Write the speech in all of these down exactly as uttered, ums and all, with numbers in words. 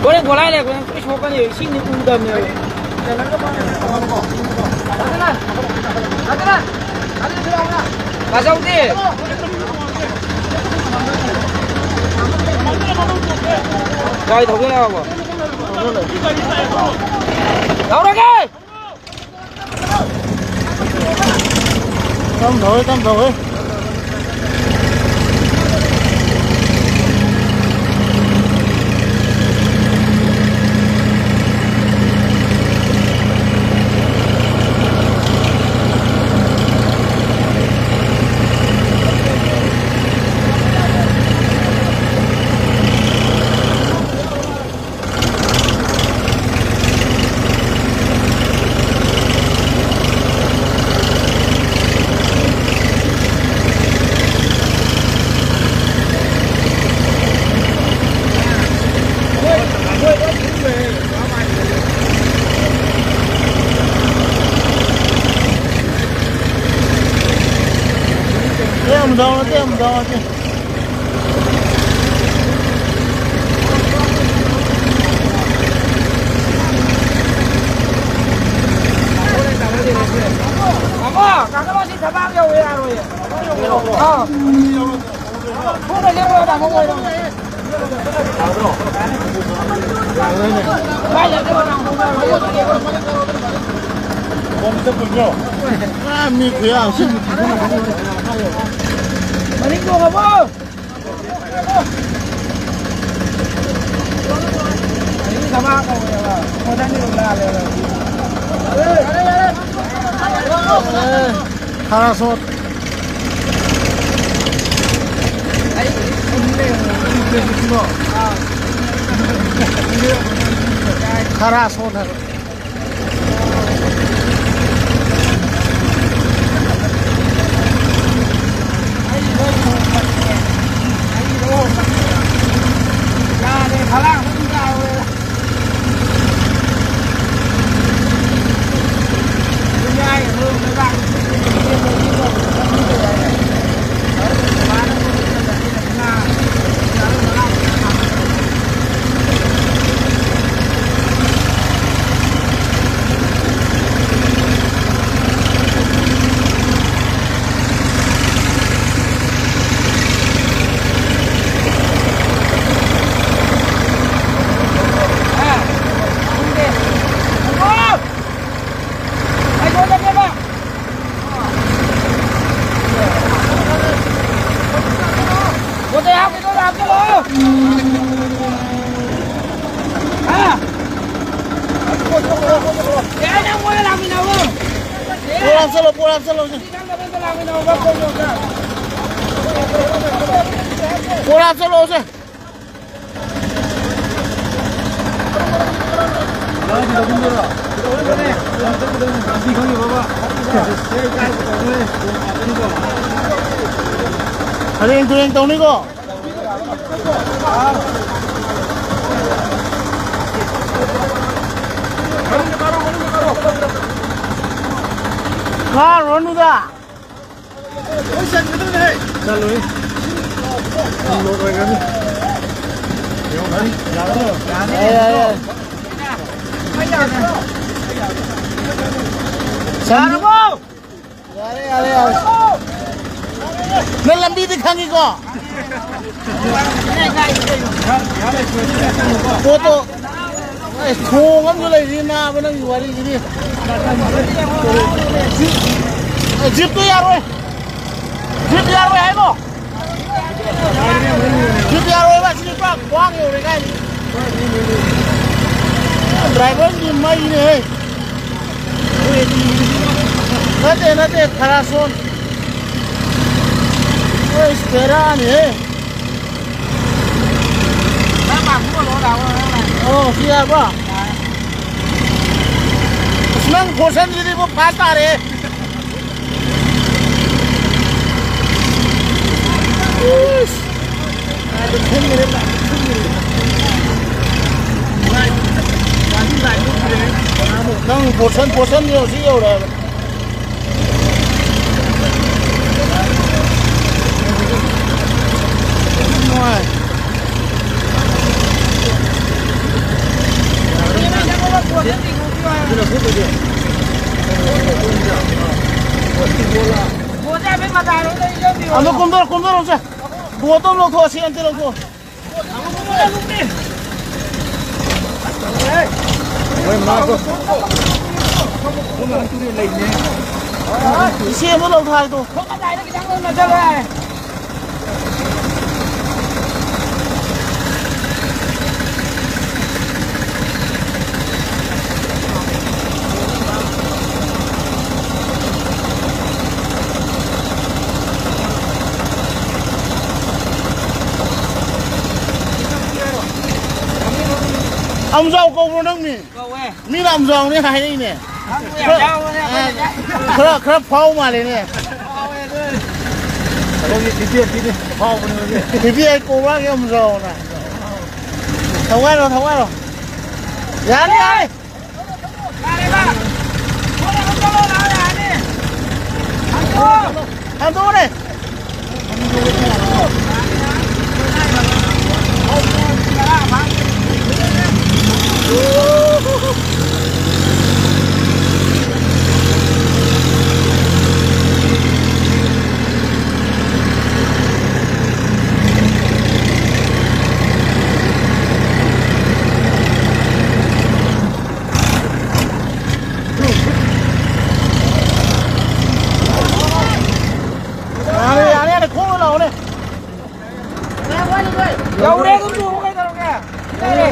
ꯍꯣꯔꯦꯟ ꯒꯣꯂꯥꯏ ꯂꯩꯔꯛꯄꯗ ꯂꯣꯏ ꯁꯣꯛꯀꯅꯤ, ꯏꯁꯤꯡꯗꯤ ꯎꯗꯕꯅꯦꯕ꯫ ꯀꯥꯖꯧꯗꯤ꯫ ꯒꯥꯔꯤ ꯊꯧꯖꯤꯜꯂꯛꯑꯕꯣ? ꯂꯧꯔꯒꯦ! ꯇꯝ ꯇꯧꯋꯦ, ꯇꯝ ꯇꯧꯋꯦ꯫ ꯑꯦ, ꯑꯃꯨꯛ ꯗꯥꯎꯟ ꯅꯠꯇꯦ, ꯑꯃꯨꯛ ꯗꯥꯎꯟ ꯅꯠꯇꯦ꯫ ꯇꯥꯃꯣ, ꯀꯥꯀꯥ ꯃꯁꯤ ꯊꯕꯛ ꯌꯧꯋꯦ ꯌꯥꯔꯣꯏꯌꯦ꯫ ꯑꯥ꯫ ꯈꯣꯡꯅ ꯂꯦꯞꯄꯣ, ꯇꯥꯃꯣ ꯑꯣꯏꯔꯣ꯫ ꯃꯥꯏ ꯂꯦꯞꯄꯣ, ꯇꯥꯃꯣ ꯑꯣꯏꯔꯣ꯫ ꯑꯥ, ꯃꯤ ꯈꯨꯌꯥꯝ ꯁꯤ꯫ ꯃꯅꯤꯡ ꯇꯣꯡꯉꯕꯣ? ꯈꯔ ꯁꯣꯠ꯫ ꯈꯔ ꯁꯣꯠ ꯍꯥꯏꯕ꯫ ꯍꯥꯞꯆꯜꯂꯣꯁꯦ꯫ ꯄꯣꯔꯥ ꯍꯥꯞꯆꯜꯂꯣꯁꯦ꯫ ꯍꯌꯦꯡ ꯇꯨꯔꯦꯟ ꯇꯧꯅꯤꯀꯣ꯫ ꯀꯥꯔꯨꯔꯅꯨꯗ꯫ ꯆꯠꯂꯣꯏ꯫ ꯂꯣꯛ ꯑꯣꯏꯒꯅꯤ꯫ ꯌꯥꯔꯦ, ꯌꯥꯔꯦ꯫ ꯌꯥꯔꯕꯣ? ꯌꯥꯔꯦ, ꯌꯥꯔꯦ, ꯌꯥꯔꯦ꯫ ꯅꯪ ꯂꯝꯕꯤꯗꯤ ꯈꯪꯉꯤꯀꯣ? ꯄꯣꯠꯇꯣ, ꯑꯩ ꯊꯣꯡ ꯑꯃꯁꯨ ꯂꯩꯔꯤ, ꯅꯥꯕ, ꯅꯪꯒꯤ ꯋꯥꯔꯤꯁꯤꯗꯤ꯫ ꯖꯤꯞꯇꯣ ꯌꯥꯔꯣꯏ, ꯖꯤꯞ ꯌꯥꯔꯣꯏ ꯍꯥꯏꯕꯣ꯫ ꯖꯤꯞ ꯌꯥꯔꯣꯏꯕ, ꯁꯤꯗꯤ ꯄꯨꯔꯥ ꯈ꯭ꯋꯥꯡ ꯌꯧꯔꯦ ꯀꯥꯏꯗꯩ꯫ ꯗ꯭ꯔꯥꯏꯚꯔꯒꯤ ꯃꯩꯅꯦꯍꯦ꯫ ꯅꯠꯇꯦ, ꯅꯠꯇꯦ, ꯈꯔ ꯁꯣꯟ꯫ ꯑꯩꯁ, ꯕꯦꯔꯥꯅꯤꯍꯦ꯫ ꯑꯣ, ꯁꯤ ꯌꯥꯔꯕ? ꯑꯁ, ꯅꯪ ꯐꯣꯔꯁꯟꯁꯤꯗꯤ ꯏꯕꯣ ꯐꯥꯁ ꯇꯥꯔꯦ꯫ ꯏꯁ! ꯅꯪ ꯄꯣꯔꯁꯟ, ꯄꯣꯔꯁꯟ ꯌꯧꯁꯤ ꯌꯧꯔꯦ ꯍꯥꯏꯕ꯫ ꯅꯨꯡꯉꯥꯏ꯫ ꯑꯗꯣ ꯀꯨꯝꯗꯔꯣ, ꯀꯨꯝꯗꯔꯣꯁꯦ꯫ ꯕꯣꯠꯇꯣ ꯑꯃ ꯂꯧꯊꯣꯛꯑꯣ, ꯁꯤ ꯑꯝꯇ ꯂꯧꯊꯣꯛꯑꯣ꯫ ꯏꯆꯦ ꯑꯃ ꯂꯧꯊꯣꯛ ꯍꯥꯏꯗꯣ꯫ ꯑꯃꯨꯖꯥꯎ ꯀꯧꯕ꯭ꯔꯣ ꯅꯪ ꯃꯤꯡ? ꯀꯧꯋꯦ꯫ ꯃꯤꯅ ꯑꯃꯨꯖꯥꯎꯅꯦ ꯍꯥꯏꯔꯛꯏꯅꯦ꯫ ꯈꯪꯕ ꯌꯥꯝ ꯌꯥꯎꯕꯅꯦ ꯑꯩꯈꯣꯏꯅ꯫ ꯈꯔ, ꯈꯔ ꯐꯥꯎ ꯃꯥꯜꯂꯦꯅꯦ꯫ ꯐꯥꯎꯋꯦ ꯑꯗꯨ꯫ ꯑꯗꯒꯤ ꯇꯤꯇꯦꯠ ꯄꯤꯅꯤ꯫ ꯐꯥꯎꯕꯅꯦ ꯍꯧꯖꯤꯛ꯫ ꯇꯤꯇꯦꯠ ꯀꯧꯕ꯭ꯔꯥ ꯀꯩ ꯑꯃꯨꯖꯥꯎꯅ? ꯊꯧꯒꯥꯏꯔꯣ, ꯊꯧꯒꯥꯏꯔꯣ꯫ ꯌꯥꯔꯦ, ꯌꯥꯔꯦ꯫ ꯌꯥꯔꯦꯕ꯫ ꯊꯣꯛꯂꯛꯑꯣ, ꯊꯣꯛꯂꯛꯑꯣ, ꯂꯥꯛꯑꯣ, ꯌꯥꯔꯅꯤ꯫ ꯍꯟꯗꯣꯛꯑꯣ꯫ ꯍꯟꯗꯣꯛꯑꯣꯅꯦ꯫ ꯌꯥꯔꯦ, ꯌꯥꯔꯦ, ꯌꯥꯔꯦ, ꯈꯣꯡꯅ ꯂꯥꯛꯑꯣꯅꯦ꯫ ꯌꯧꯔꯦ, ꯑꯗꯨꯝ ꯇꯣꯡꯉꯨ, ꯀꯩꯗꯧꯔꯒꯦ? ꯌꯧꯔꯦ꯫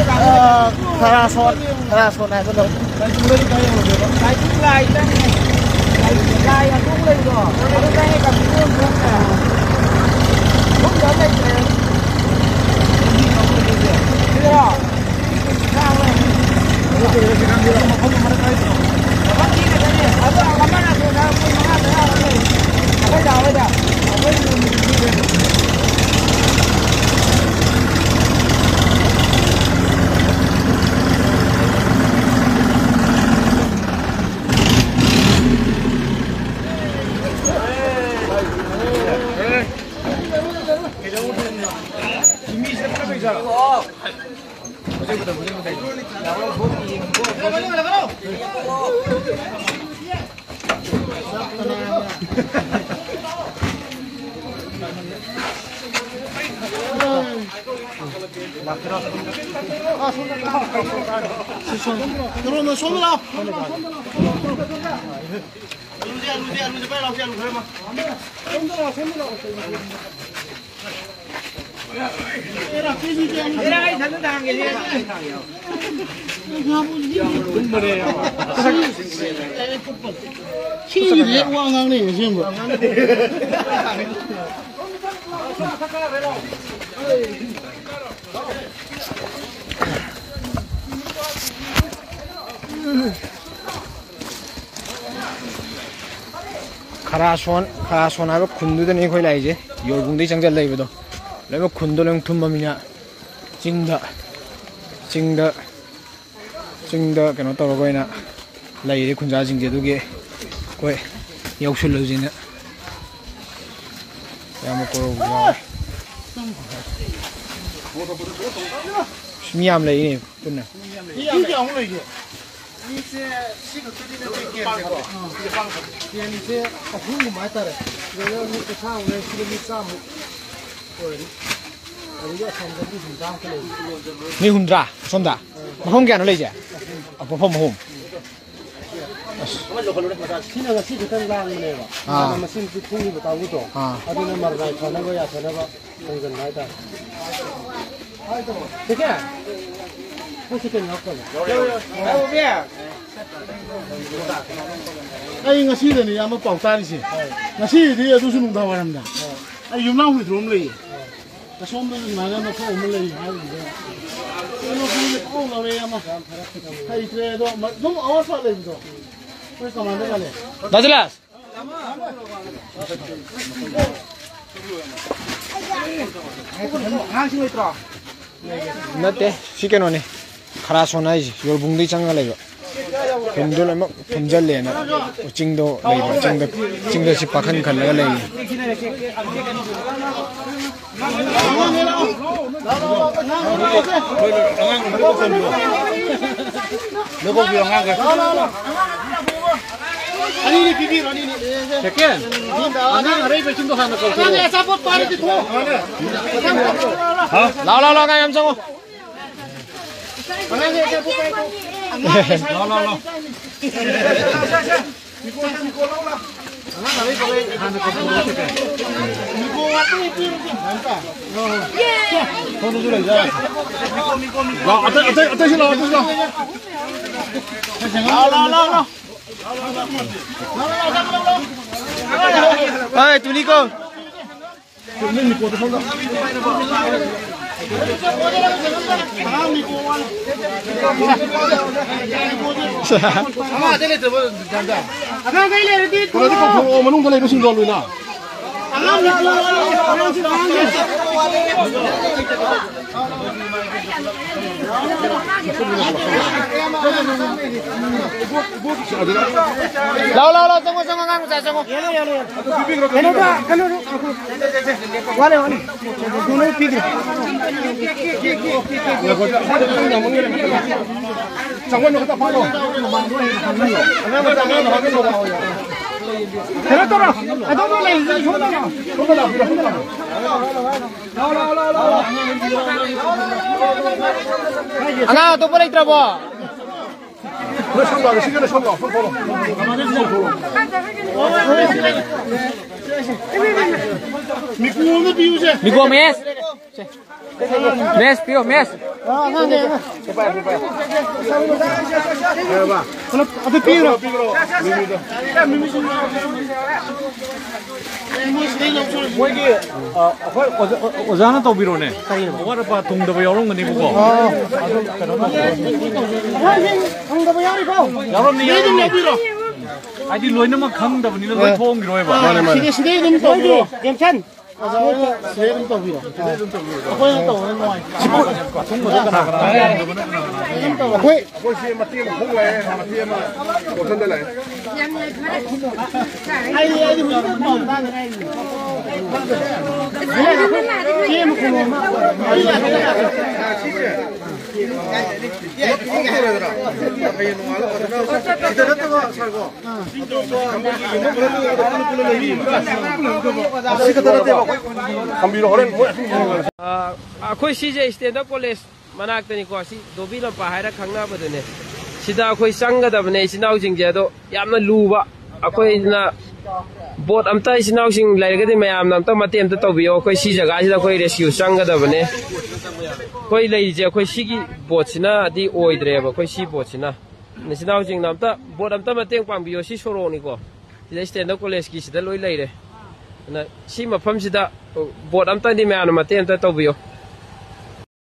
ꯑ, ꯈꯔ ꯁꯣꯠ, ꯈꯔ ꯁꯣꯠ ꯍꯥꯏꯕꯗꯣ꯫ ꯂꯥꯏꯕꯨꯡ ꯂꯥꯏ ꯆꯪꯉꯦ꯫ ꯂꯥꯏ ꯑꯗꯨꯝ ꯂꯩꯕꯗꯣ꯫ ꯑꯗꯨ ꯆꯪꯉꯦ, ꯀꯝꯄ꯭ꯌꯨꯇꯔ ꯑꯃ ꯆꯪꯉꯦ꯫ ꯈꯪꯗꯕ ꯂꯩꯇ꯭ꯔꯦ꯫ ꯁꯤꯗꯔꯣ? ꯃꯐꯝ ꯑꯃꯗ ꯀꯥꯏꯗ꯭ꯔꯣ? ꯃꯐꯝ ꯊꯤꯔꯒꯅꯦ꯫ ꯑꯗꯣ ꯑꯃꯅ ꯁꯣꯝꯗ ꯃꯣꯏ ꯃꯉꯥ ꯇꯔꯥ ꯑꯃ ꯂꯩ꯫ ꯑꯩꯈꯣꯏ ꯗꯥ ꯍꯣꯏꯗ꯫ ꯑꯩꯈꯣꯏ ꯁꯣꯝꯗ, ꯁꯣꯝꯗ ꯂꯥꯛꯑꯣ꯫ ꯑꯂꯨꯁꯦ, ꯑꯂꯨꯁꯦ, ꯑꯂꯨꯁꯦ ꯄꯥꯏꯔ ꯂꯥꯛꯑꯣꯁꯦ, ꯑꯂꯨ ꯈꯔ ꯑꯃ꯫ ꯁꯣꯝꯗ ꯂꯥꯛꯑꯣ, ꯁꯣꯝꯗ ꯂꯥꯛꯑꯣ꯫ ꯁꯤꯒꯤꯗꯤ ꯋꯥ ꯉꯥꯡꯅꯩ ꯑꯁꯦꯡꯕ꯫ ꯈꯔꯥꯁꯣꯟ, ꯈꯔꯥꯁꯣꯟ ꯍꯥꯏꯕ ꯈꯨꯟꯗꯨꯗꯅꯤ ꯑꯩꯈꯣꯏ ꯂꯥꯛꯏꯁꯦ꯫ ꯌꯣꯔꯕꯨꯡꯗꯩ ꯆꯪꯁꯤꯜꯂꯛꯏꯕꯗꯣ꯫ ꯂꯣꯏꯅꯃꯛ ꯈꯨꯟꯗꯣ ꯂꯣꯏꯅ ꯊꯨꯝꯃꯃꯤꯅ ꯆꯤꯡꯗ, ꯆꯤꯡꯗ, ꯆꯤꯡꯗ ꯀꯩꯅꯣ ꯇꯧꯔꯒ ꯑꯣꯏꯅ ꯂꯩꯔꯦ ꯈꯨꯟꯖꯥꯁꯤꯡꯁꯦ꯫ ꯑꯗꯨꯒꯤ ꯑꯩꯈꯣꯏ ꯌꯧꯁꯤꯜꯂꯨꯁꯤꯅ ꯏꯌꯥꯝꯕ ꯀꯣꯔꯧ ꯌꯥꯎꯔꯦ꯫ ꯃꯤ ꯌꯥꯝ ꯂꯩꯅꯦ ꯄꯨꯟꯅ꯫ ꯃꯤ ꯀꯌꯥꯃꯨꯛ ꯂꯩꯒꯦ? ꯃꯤꯁꯦ ꯁꯤ ꯈꯛꯇꯗꯤ ꯅꯠꯇꯦ ꯀꯦꯟꯁꯦꯀꯣ꯫ ꯀꯦꯟꯁꯦ ꯑꯍꯨꯝꯒꯨꯝꯕ ꯍꯥꯏꯇꯥꯔꯦ꯫ ꯁꯤꯗ ꯃꯤ ꯀꯨꯟꯊ꯭ꯔꯥꯃꯨꯛ ꯂꯩ, ꯁꯤꯗ ꯃꯤ ꯆꯥꯝꯃꯨꯛ ꯑꯣꯏꯔꯅꯤ꯫ ꯑꯗꯒꯤ ꯑꯁꯣꯝꯗꯗꯤ ꯍꯨꯝꯗ꯭ꯔꯥꯃꯨꯛ ꯂꯩ꯫ ꯃꯤ ꯍꯨꯝꯗ꯭ꯔꯥ ꯁꯣꯝꯗ? ꯃꯐꯝ ꯀꯌꯥꯅꯣ ꯂꯩꯁꯦ? ꯑ, ꯃꯐꯝ ꯑꯍꯨꯝ꯫ ꯑꯁ꯫ ꯁꯤꯅ ꯉꯁꯤ ꯈꯛꯇꯪ ꯂꯥꯡꯕꯅꯦꯕ꯫ ꯑꯥ꯫ ꯍꯥꯟꯅ ꯃꯁꯤ ꯅꯨꯄꯤ ꯊꯣꯡꯉꯤꯕ ꯀꯥꯡꯕꯨꯗꯣ꯫ ꯑꯥ꯫ ꯑꯗꯨꯅ ꯃꯔꯅꯥꯏ ꯐꯅꯕ ꯌꯥꯊꯅꯕ ꯊꯣꯡꯖꯤꯟꯕ ꯍꯥꯏꯇꯥꯔꯦ꯫ ꯁꯦ ꯀꯌꯥ? ꯃꯣꯏ ꯁꯦꯀꯦꯟ ꯌꯥꯎꯔꯛꯇꯕ꯭ꯔꯣ? ꯑꯩ ꯉꯁꯤꯗꯅꯤ ꯏꯌꯥꯝꯕ ꯄꯥꯎ ꯇꯥꯔꯤꯁꯦ꯫ ꯉꯁꯤꯗꯤ ꯑꯗꯨꯁꯨ ꯅꯨꯡꯗꯥꯡ ꯋꯥꯏꯔꯝꯗ꯫ ꯑꯩ ꯌꯨꯝꯅꯥꯝ ꯍꯨꯏꯗ꯭ꯔꯣꯝ ꯂꯩꯌꯦ꯫ ꯑꯁꯣꯝꯗꯁꯨ ꯁꯨꯃꯥꯏꯅ ꯃꯐꯝ ꯑꯃ ꯂꯩ ꯍꯥꯏꯕꯗꯨꯗ ꯀꯩꯅꯣ ꯈꯪꯗꯦ ꯄꯥꯎ ꯂꯧꯔꯦ ꯑꯃ꯫ ꯍꯩꯇ꯭ꯔꯦ ꯑꯗꯣ ꯑꯗꯨꯝ ꯑꯋꯥꯠꯄ ꯂꯩꯕꯗꯣ꯫ ꯑꯩꯈꯣꯏ ꯀꯃꯥꯟꯗꯔ ꯀꯥꯂꯦ꯫ ꯗꯥ ꯖꯤꯂꯥꯁ꯫ ꯑꯉꯥꯡꯁꯤꯡ ꯂꯩꯇ꯭ꯔꯣ? ꯅꯠꯇꯦ, ꯁꯤ ꯀꯩꯅꯣꯅꯦ, ꯈꯔꯥꯁꯣꯟ ꯍꯥꯏꯁꯦ, ꯌꯣꯔꯕꯨꯡꯗꯩ ꯆꯪꯉ ꯂꯩꯕ꯫ ꯈꯨꯟꯗꯣ ꯂꯣꯏꯅꯃꯛ ꯊꯨꯝꯖꯜꯂꯦꯅ ꯆꯤꯡꯗꯣ ꯂꯩꯕ, ꯆꯤꯡꯗ, ꯆꯤꯡꯗ ꯁꯤ ꯄꯥꯈꯟ ꯈꯜꯂꯒ ꯂꯩꯌꯦ꯫ ꯑꯅꯤꯅꯤ ꯄꯤꯕꯤꯔꯣ, ꯑꯅꯤꯅꯤ꯫ ꯁꯦꯀꯦꯟ꯫ ꯑꯉꯥꯡ ꯑꯔꯩꯕꯁꯤꯡꯗꯣ ꯍꯥꯟꯅ ꯀꯧꯊꯣꯔꯛꯑꯣ꯫ ꯑꯉꯥꯡꯁꯦ ꯑꯆꯥꯄꯣꯠ ꯄꯥꯏꯔꯗꯤ ꯊꯣꯛꯑꯣ꯫ ꯂꯥꯎ, ꯂꯥꯎ, ꯂꯥꯎ, ꯑꯉꯥꯡ ꯌꯥꯝ ꯆꯪꯉꯣ꯫ ꯑꯉꯥꯡꯁꯦ ꯑꯆꯥꯄꯣꯠ ꯄꯥꯏꯔꯗꯤ ꯊꯣꯛꯑꯣ꯫ ꯂꯥꯎ, ꯂꯥꯎ, ꯂꯥꯎ꯫ ꯂꯥꯎ, ꯑꯇꯩ, ꯑꯇꯩ, ꯑꯇꯩꯁꯨ ꯂꯥꯎ, ꯑꯇꯩꯁꯨ ꯂꯥꯎ꯫ ꯂꯥꯎ, ꯂꯥꯎ, ꯂꯥꯎ, ꯂꯥꯎ꯫ ꯑꯦ, ꯇꯨꯅꯤꯀꯣ꯫ ꯑꯉꯥꯡꯈꯩ ꯂꯩꯔꯗꯤ ꯀꯩꯅꯣꯗꯤ ꯀꯧꯊꯣꯔꯛꯑꯣ, ꯃꯅꯨꯡꯗ ꯂꯩꯕꯁꯤꯡꯗꯣ ꯂꯣꯏꯅ꯫ ꯂꯥꯎ, ꯂꯥꯎ, ꯂꯥꯎ, ꯆꯪꯉꯣ, ꯆꯪꯉꯣ, ꯑꯉꯥꯡ ꯃꯆꯥ, ꯆꯪꯉꯣ꯫ ꯀꯩꯅꯣꯗ, ꯀꯩꯅꯣꯗ, ꯋꯥꯠꯂꯤ, ꯋꯥꯠꯂꯤ꯫ ꯀꯩꯅꯣ ꯄꯤꯗ꯭ꯔꯤ꯫ ꯆꯪꯉꯣ, ꯈꯛꯇ ꯐꯝꯃꯣ꯫ ꯀꯩꯅꯣ ꯇꯧꯔꯣ, ꯑꯗꯣꯝꯗ ꯂꯩꯔꯤꯁꯤ ꯁꯣꯝꯗ ꯂꯥꯛꯑꯣ꯫ ꯑꯉꯥꯡ ꯑꯇꯣꯞꯄ ꯂꯩꯇ꯭ꯔꯕꯣ? ꯅꯣꯏ ꯁꯣꯝ ꯂꯥꯛꯑꯣ, ꯁꯤꯗ ꯁꯣꯝ ꯂꯥꯛꯑꯣ, ꯁꯣꯝ ꯊꯣꯛꯂꯛꯑꯣ꯫ ꯃꯤꯀꯨ ꯑꯃ ꯄꯤꯌꯨꯁꯦ꯫ ꯃꯤꯀꯨ ꯃꯦꯁ꯫ ꯃꯦꯁ ꯄꯤꯌꯣ, ꯃꯦꯁ꯫ ꯑꯗꯨ ꯄꯤꯔꯣ꯫ ꯃꯣꯏꯒꯤ, ꯑ, ꯑꯩꯈꯣꯏ ꯑꯣꯖꯥ-, ꯑꯣꯖꯥꯅ ꯇꯧꯕꯤꯔꯣꯅꯦ꯫ ꯀꯔꯤꯅꯣ? ꯑꯋꯥꯠ ꯑꯄꯥ ꯊꯨꯡꯗꯕ ꯌꯥꯎꯔꯝꯒꯅꯦꯕꯀꯣ꯫ ꯑꯣ꯫ ꯑꯗꯨ ꯀꯩꯅꯣ ꯇꯧꯕꯤꯔꯣ꯫ ꯑꯉꯥꯡꯁꯤꯡ ꯊꯨꯡꯗꯕ ꯌꯥꯎꯔꯤꯕꯣ? ꯌꯥꯎꯔꯝꯅꯤ, ꯌꯥꯎꯔꯝꯅꯤ꯫ ꯍꯥꯏꯗꯤ ꯂꯣꯏꯅꯃꯛ ꯈꯪꯗꯕꯅꯤꯅ ꯂꯣꯏ ꯊꯣꯡꯈꯤꯔꯣꯏꯕ꯫ ꯃꯥꯅꯦ, ꯃꯥꯅꯦ꯫ ꯁꯤꯗꯩ, ꯁꯤꯗꯩ ꯑꯗꯨꯝ ꯇꯧꯕꯤꯔꯣ꯫ ꯇꯦꯟꯁꯟ꯫ ꯑꯣꯖꯥ ꯍꯣꯏꯅ ꯁꯤꯗꯩ ꯑꯗꯨꯝ ꯇꯧꯕꯤꯔꯣ꯫ ꯁꯤꯗꯩ ꯑꯗꯨꯝ ꯇꯧꯕꯤꯔꯣ꯫ ꯑꯩꯈꯣꯏꯅ ꯇꯧꯕꯅ ꯅꯨꯡꯉꯥꯏ꯫ ꯑꯊꯨꯝꯕꯗꯣ ꯀꯅꯥ ꯀꯅꯥ ꯌꯥꯝꯗꯕꯅꯣ, ꯀꯅꯥ ꯀꯅꯥ ꯌꯥꯝꯗꯕꯅꯣ? ꯑꯩꯈꯣꯏ ꯑꯩꯈꯣꯏ ꯁꯤ ꯃꯇꯦꯛ ꯑꯃ ꯈꯣꯡ ꯂꯥꯛꯑꯦ, ꯃꯇꯦꯛ ꯑꯃ ꯋꯥꯈꯜꯗ ꯂꯥꯛꯑꯦ꯫ ꯑꯩꯗꯤ, ꯑꯩꯗꯤ ꯍꯧꯖꯤꯛ ꯄꯥꯎ ꯇꯥꯗ꯭ꯔꯦ꯫ ꯆꯦ ꯑꯃ ꯈꯣꯝꯃꯣ꯫ ꯄꯨꯂꯞ ꯄꯨꯂꯞ ꯇꯧꯔꯦꯗꯅ꯫ ꯍꯌꯦꯡ ꯅꯣꯡꯉꯥꯜꯂꯒ ꯐꯖꯅ ꯁꯤꯗ ꯅꯠꯇꯕ ꯁꯥꯔꯀꯣ꯫ ꯑꯇꯣꯞꯄ ꯌꯨꯝꯐꯝ ꯈꯔ ꯇꯣꯛꯑꯒ ꯄꯨꯟꯅ ꯄꯨꯟꯅ ꯂꯩꯔꯤꯕ꯫ ꯑꯁꯤ ꯈꯛꯇ ꯅꯠꯇꯦꯕ ꯑꯩꯈꯣꯏ꯫ ꯊꯝꯕꯤꯔꯣ, ꯍꯣꯔꯦꯟ ꯃꯣꯏ ꯑꯁꯨꯝ ꯌꯦꯡꯉꯒ꯫ ꯑ, ꯑꯩꯈꯣꯏ ꯁꯤꯁꯦ ꯁ꯭ꯇꯦꯟꯗꯔꯗ ꯀꯣꯂꯦꯖ ꯃꯅꯥꯛꯇꯅꯤꯀꯣ꯫ ꯁꯤ ꯗꯣꯕꯤ ꯂꯝꯄꯥꯛ ꯍꯥꯏꯔ ꯈꯪꯅꯕꯗꯨꯅꯦ꯫ ꯁꯤꯗ ꯑꯩꯈꯣꯏ ꯆꯪꯒꯗꯕꯅꯦ ꯏꯆꯤꯟ ꯏꯅꯥꯎꯁꯤꯡꯁꯦ꯫ ꯑꯗꯣ ꯌꯥꯝꯅ ꯂꯨꯕ ꯑꯩꯈꯣꯏꯅ ꯕꯣꯠ ꯑꯝꯇ ꯏꯆꯤꯟ ꯏꯅꯥꯎꯁꯤꯡ ꯂꯩꯔꯒꯗꯤ ꯃꯌꯥꯝꯅ ꯑꯝꯇ ꯃꯇꯦꯡ ꯑꯝꯇ ꯇꯧꯕꯤꯌꯣ꯫ ꯑꯩꯈꯣꯏ ꯁꯤ ꯖꯒꯥꯁꯤꯗ ꯑꯩꯈꯣꯏ ꯔꯦꯁꯀ꯭ꯌꯨ ꯆꯪꯒꯗꯕꯅꯦ꯫ ꯑꯩꯈꯣꯏ ꯂꯩꯔꯤꯁꯦ ꯑꯩꯈꯣꯏ ꯁꯤꯒꯤ ꯕꯣꯠꯁꯤꯅꯗꯤ ꯑꯣꯏꯗ꯭ꯔꯦꯕ꯫ ꯑꯩꯈꯣꯏ ꯁꯤ ꯕꯣꯠꯁꯤꯅ ꯏꯆꯤꯟ ꯏꯅꯥꯎꯁꯤꯡꯅ ꯑꯝꯇ ꯕꯣꯠ ꯑꯝꯇ ꯃꯇꯦꯡ ꯄꯥꯡꯕꯤꯌꯣ꯫ ꯁꯤ ꯁꯣꯔꯣꯛꯅꯤꯀꯣ꯫ ꯁꯤꯗ ꯁ꯭ꯇꯦꯟꯗꯔꯗ ꯀꯣꯂꯦꯖꯀꯤ ꯁꯤꯗ ꯂꯣꯏ ꯂꯩꯔꯦ꯫ ꯑꯗꯨꯅ ꯁꯤ ꯃꯐꯝꯁꯤꯗ ꯕꯣꯠ ꯑꯝꯇꯗꯤ ꯃꯌꯥꯝꯅ ꯃꯇꯦꯡ ꯑꯝꯇ ꯇꯧꯕꯤꯌꯣ꯫